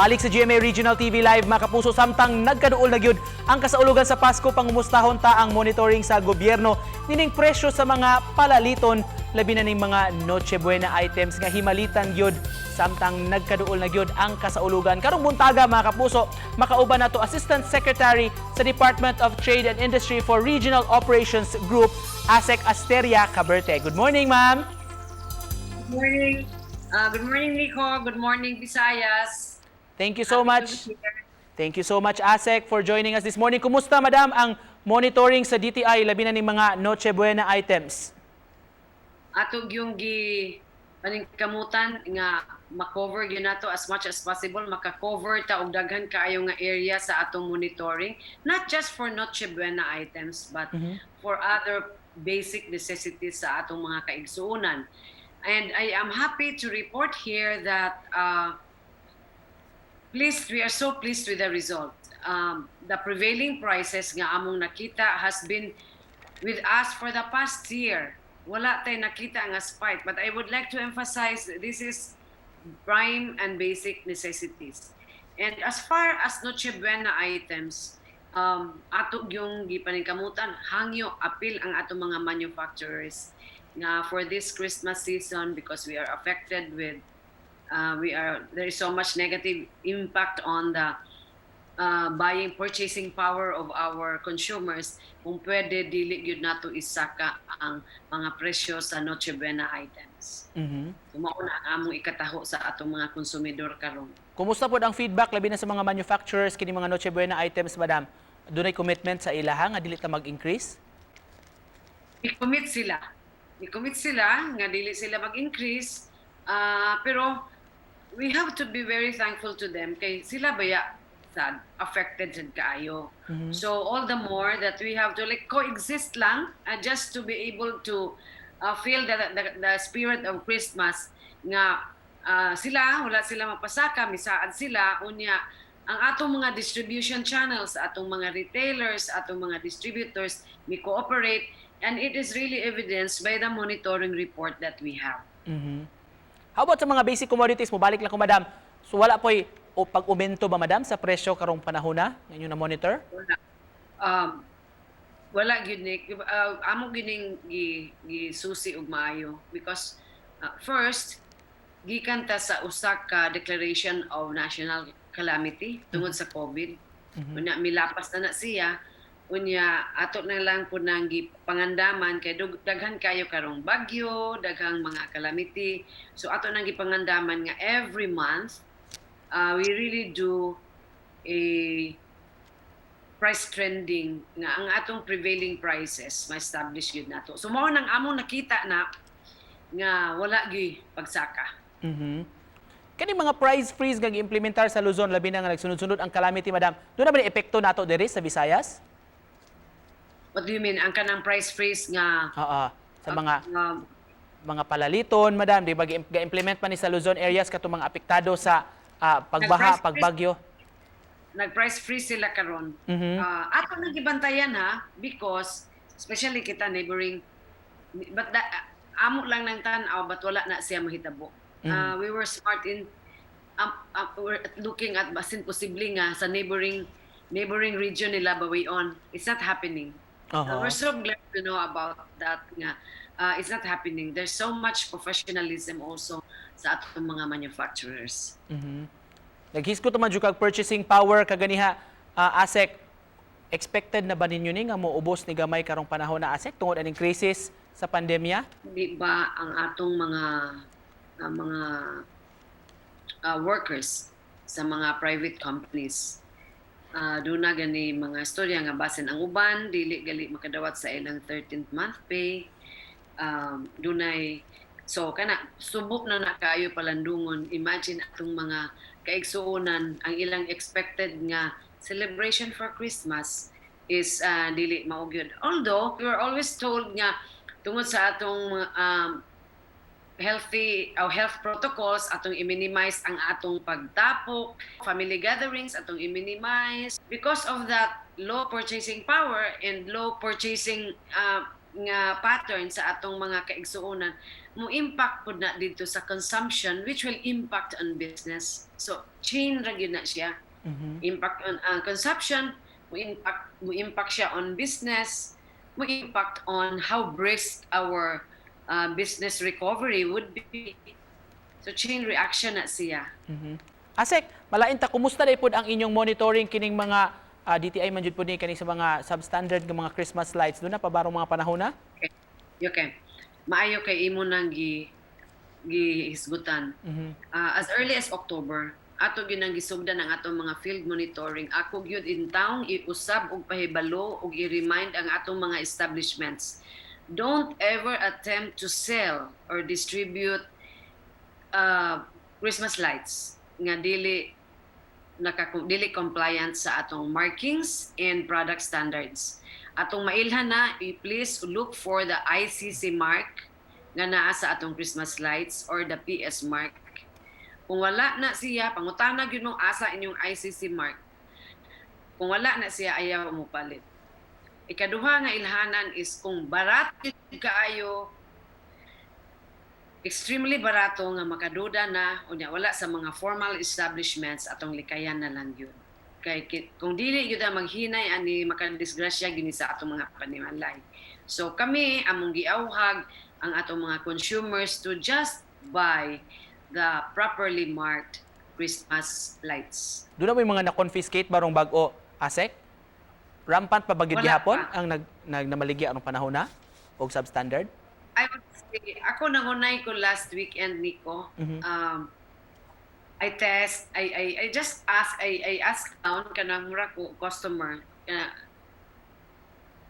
Balik sa GMA Regional TV Live, mga kapuso, samtang nagkaduol na gyud ang kasaulugan sa Pasko, pangumustahon ta ang monitoring sa gobyerno nining presyo sa mga palaliton, labi na ning mga Noche Buena items nga himalitan gyud samtang nagkaduol na gyud ang kasaulugan. Karong buntaga, mga kapuso, makauban nato Assistant Secretary sa Department of Trade and Industry for Regional Operations Group, ASEC Asteria Caberte. Good morning, ma'am. Good morning. Good morning, Nico. Good morning, Visayas. Thank you so Happy to much. be here. Thank you so much, ASEC, for joining us this morning. Kumusta, madam, ang monitoring sa DTI, labi na ning mga Noche Buena items? Ato gyung gi paningkamutan nga ma-cover gyud nato as much as possible, maka-cover ta og daghan kaayo nga area sa atong monitoring, not just for Noche Buena items but for other basic necessities sa atong mga kaigsuonan. And I am happy to report here that pleased we are so pleased with the result. The prevailing prices nga among nakita has been with us for the past year. Wala tay nakita nga spike, but I would like to emphasize this is prime and basic necessities. And as far as Noche Buena items, ato gyung gipaningkamutan, hangyo, apil ang atong mga manufacturers nga for this Christmas season, because we are affected with we are there is so much negative impact on the buying purchasing power of our consumers, kung pwede dili gyud nato isaka ang mga presyo sa Noche Buena items. So mao na ang among ikataho sa atong mga konsumidor karon. Kumusta pod ang feedback labi na sa mga manufacturers kini mga Noche Buena items, madam? Dunay commitment sa ilaha nga dili ta mag-increase? I-commit sila. I-commit sila nga dili sila mag-increase, pero we have to be very thankful to them kay sila baya sad affected sad kaayo. So all the more that we have to like coexist lang, just to be able to feel the spirit of Christmas nga sila wala sila mapasaka, misaad sila. Unya ang atong mga distribution channels, atong mga retailers, atong mga distributors mi cooperate, and it is really evidenced by the monitoring report that we have. How about sa mga basic commodities? Mubalik lang ko, madam. So wala po'y o pag-aumento ba, madam, sa presyo karong panahon na inyo na monitor? Wala. Wala gyud, Nick. Amo gining gi gisusi og maayo because first gikan ta sa usa ka declaration of national calamity tungod sa COVID. Unya milapas na na siya. Unya ato na lang pud nang gipangandaman kay daghan kayo karong bagyo, daghang mga calamity. So ato nang gipangandaman nga every month we really do a price trending nga ang atong prevailing prices ma-establish gyud nato. So mao nang among nakita na nga wala gyud pagsaka. Kani mga price freeze nga giimplementar sa Luzon, labi na nga nagsunod-sunod ang calamity, madam. Duna ba ni epekto nato diri sa Visayas? What do you mean? Ang kanang price freeze nga Oo. Sa mga mga palaliton, madam, di ba ga-implement pa ni sa Luzon areas katong mga apektado sa pagbaha, Nag-price freeze. Pagbagyo? Nag-price freeze sila karon. Ato nang gibantayan ha, because especially kita neighboring, but that, amo lang nang tan-aw, but wala na siya mahitabo. We were smart in we're looking at basin posible nga sa neighboring neighboring region nila bawion. It's not happening. We're so glad to know about that nga it's not happening. There's so much professionalism also sa atong mga manufacturers. Naghisgot man jud kag purchasing power kaganiha, ASEC. Expected na ba ninyo ni nga moubos ni gamay karong panahon na, ASEC, tungod aning crisis sa pandemya? Di ba ang atong mga workers sa mga private companies, doon na gani mga istorya nga basin ang uban dili gali makadawat sa ilang 13th month pay, dunay, so kana subok na na kaayo palandungon. Imagine atong mga kaigsuonan, ang ilang expected nga celebration for Christmas is dili mao gyud, although we were always told nga tungod sa atong healthy o health protocols, atong i-minimize ang atong pagtapok, family gatherings atong i-minimize. Because of that low purchasing power and low purchasing nga pattern sa atong mga kaigsuonan, mo impact pud na dito sa consumption, which will impact on business. So chain ra gyud na siya. Impact on consumption, mo impact siya on business, mo impact on how brisk our business recovery would be. So chain reaction na siya. Asek, malain ta, kumusta na pod ang inyong monitoring kining mga DTI man jud pod ni kani sa mga substandard nga mga Christmas lights? Duna pa barong mga panahon na? Okay. Maayo kay imo nang gihisgutan. As early as October, ato gyud nang gisugdan ang atong mga field monitoring. Ako gyud in town iusab og pahibalo og i-remind ang atong mga establishments. Don't ever attempt to sell or distribute Christmas lights nga dili compliant sa atong markings and product standards. Atong mailhan na, i-please look for the ICC mark nga naa sa atong Christmas lights or the PS mark. Kung wala na siya, pangutana gyud mong asa inyong ICC mark. Kung wala na siya, ayaw mo palit. Ikaduha nga ilhanan is kung barato kaayo, extremely barato nga makaduda na unya wala sa mga formal establishments, atong likayan na lang yun. Kay kung dili gyud ang maghinay ani, makadisgrasya gini sa atong mga panimalay. So kami, among giawhag ang atong mga consumers to just buy the properly marked Christmas lights. Duna moy mga na-confiscate barong bag-o, Asek? Rampant pa ba gyud Wala gihapon pa. Ang nag namaligya anong panahon na og substandard? I would say, ako nangunay ko last weekend, Nico. I test, I just ask, I ask down kanang mura ko customer. Kana,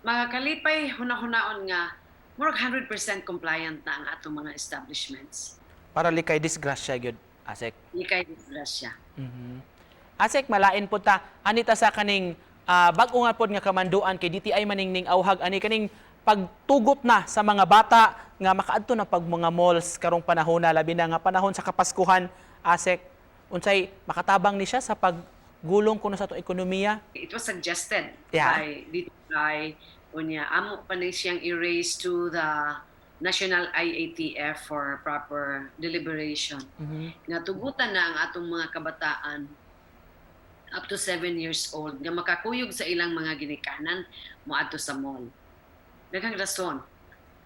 mga kalipay huna-hunaon nga murag 100% compliant na ang atong mga establishments. Para likay disgrasya gyud, Asek. Likay disgrasya. Asek, malain po ta anita sa kaning bag-o nga pod nga kamanduan kay DTI maning ning auhag ani kaning pagtugot na sa mga bata nga makaadto na pag mga malls karong panahon na, labi na nga panahon sa Kapaskuhan, Asek. Unsay makatabang ni siya sa paggulong kuno sa atong ekonomiya? It was suggested by DTI unya amo pa ni siyang i-raise to the National IATF for proper deliberation. Nga tugutan na ang atong mga kabataan up to 7 years old nga makakuyog sa ilang mga ginikanan moadto sa mall. Daghang rason.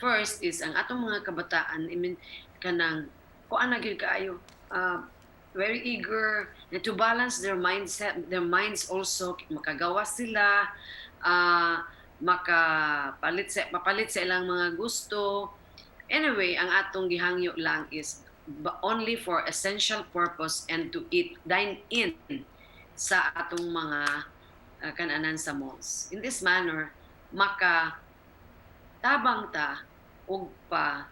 First is ang atong mga kabataan, I mean, kanang kuan na gyud kaayo, very eager and to balance their mindset, their minds also, makagawa sila, makapalit sa mapalit sa ilang mga gusto. Anyway, ang atong gihangyo lang is only for essential purpose and to eat, dine in sa atong mga kananan sa malls. In this manner, maka tabang ta og pa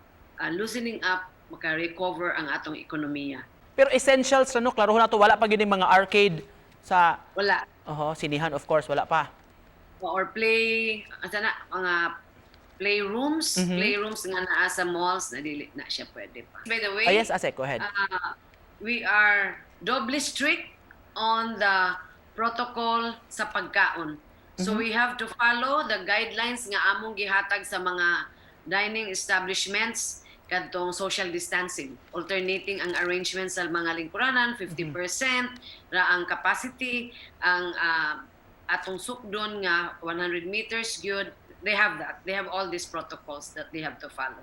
loosening up, maka-recover ang atong ekonomiya. Pero essentials ra, no? Klaro na to, wala pa gyud yung mga arcade sa Wala. Oho, sinihan, of course, wala pa. Or play, asa na, mga playrooms, playrooms nga naa sa malls na dili na siya pwede pa. By the way, Ah, yes, Asek, go ahead. We are doubly strict on the protocol sa pagkaon. So we have to follow the guidelines nga among gihatag sa mga dining establishments kadtong social distancing, alternating ang arrangement sa mga lingkuranan, 50% ra ang capacity, ang atong sukdon nga 100 meters gyud. They have that. They have all these protocols that they have to follow.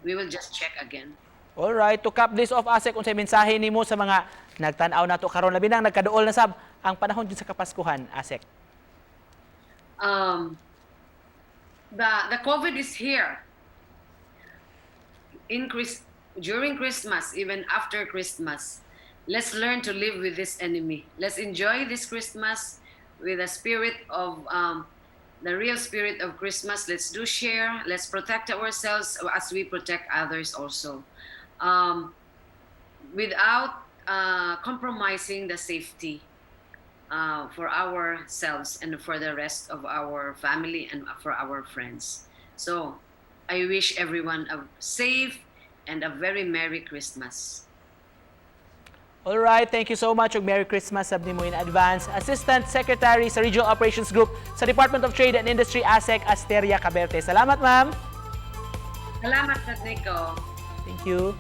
We will just check again. Alright, to cap this off, Asek, unsay mensahe nimo sa mga nagtan-aw nato karon, labi nang nagkaduol na sab ang panahon dun sa Kapaskuhan, Asek? The COVID is here. During Christmas, even after Christmas, let's learn to live with this enemy. Let's enjoy this Christmas with the spirit of the real spirit of Christmas. Let's do share. Let's protect ourselves as we protect others also, without compromising the safety for ourselves and for the rest of our family and for our friends. So I wish everyone a safe and a very Merry Christmas. Alright, thank you so much ug Merry Christmas sab nimo in advance. Assistant Secretary sa Regional Operations Group sa Department of Trade and Industry, Asek Asteria Caberte. Salamat, ma'am. Salamat sa Nico. Thank you.